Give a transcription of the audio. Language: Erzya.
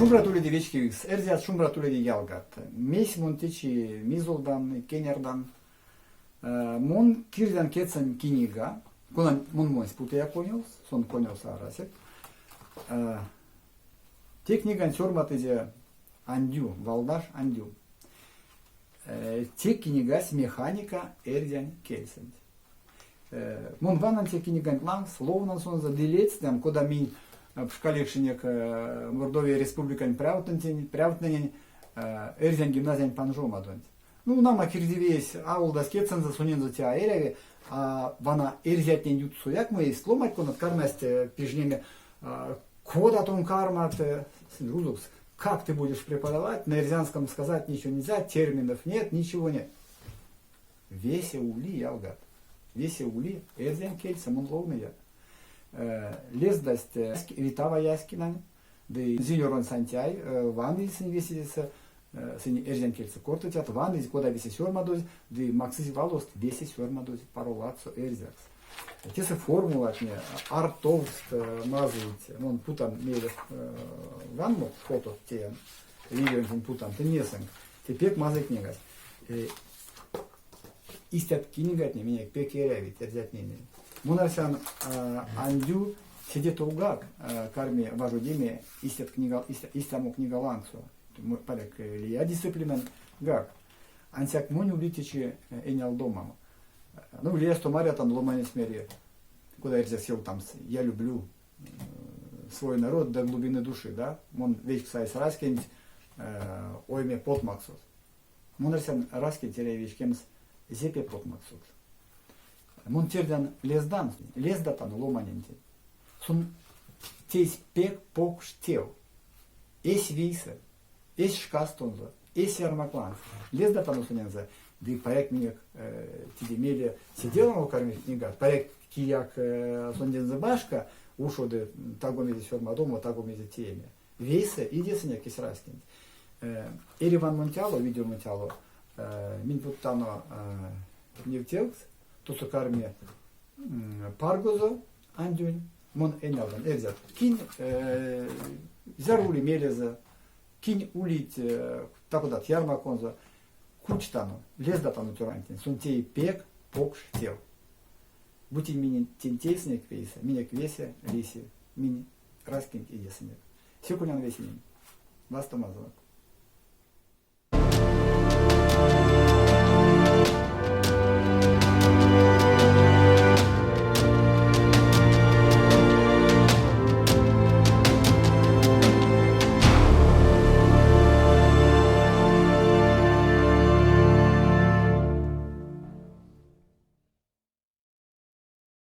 Шумбрат уледе вечкевикс эрзят, шумбрат уледе ялгат. Мейсь мон течи мизолдан, кенярдан. Мон кирдян кедьсэнь книга, конань мон монсь путыя конёвс, сон конёвс арасель. Те книганть сёрмадызе Андю, Валдаш Андю. Те книгась механика эрзянь кельсэнть. Мон ванан те книганть лангс, ловнан сонзэ ды ледстнян, кода минь пшкалекшинек Мордовия Республикань прявтонтень, прявтнэнень эрзянь гимназиянь панжомадонть. Ну, нама, кирдивиесь аволдась кедьсэнзэ, сонензэ те а эряви. А вана эрзятнень ютксояк муевсть ломанть, конат кармасть пижнеме, кода тон кармат, рузокс, как ты будешь преподавать, на эрзянском сказать ничего нельзя, терминов нет, ничего нет. Весе ули, ялгат. Весе ули, эрзянь кельсэ мон ловныя. Лездасть Витава Яськинань ды Зинёронь Сантяй, ваннызь сынь весе сынь эрзянь кельсэ кортыцят, ваннызь, кода весе сёрмадозь, ды максызь валост весе сёрмадозь паро ладсо эрзякс. Тесэ формулатне, артовкст мазыйть. Мон путан мейле ванмот, фотот теян, видеонтень путан, тынь несынк. Те пек мазый книгась. Истят книгатне минек пек эрявить эрзятненень. Мон арсян, Андю седе товгак карми важодеме истят книга, истямо книга лангсо. Паряк, лия дисциплинаньгак. Ансяк монь ули течи энялдомам. Ну, лиясто марятан ломанесь мери, кода эрзясь ёвтамс, я люблю свой народ до глубины души, да? Мон вечкса эсь раськенть ойме потмаксос. Мон арсян раськенть эряви вечкемс зепе потмаксокс. Мон тердян лездан, лездатано ломанентень. Сон тейсь пек покш тев. Эсь вийсэ, эсь шкастонзо, эсь ярмак лангс. Лездатано сонензэ. Ды паряк минек теде мейле седе ламо кармить книгат, паряк кияк сондензэ башка ушоды таго мезе сёрмадомо, таго мезе тееме. Вейсэ идесынек эсь раськенть. Эрьва Монтяло, видео Монтяло, минь путтано невтевкс, тосо карми паргозо Андюнь, мон энялдан, эрзят, кинь зяро ули мелезэ, кинь улить та-кодат ярмаконзо, кучтано, лездатано цёрантень, сон теи пек покш тев. Бути минь тень тейсынек вейсэ, минек весе лиси, минь раськенть идесынек. Сюконян весенень. Вастомазонок.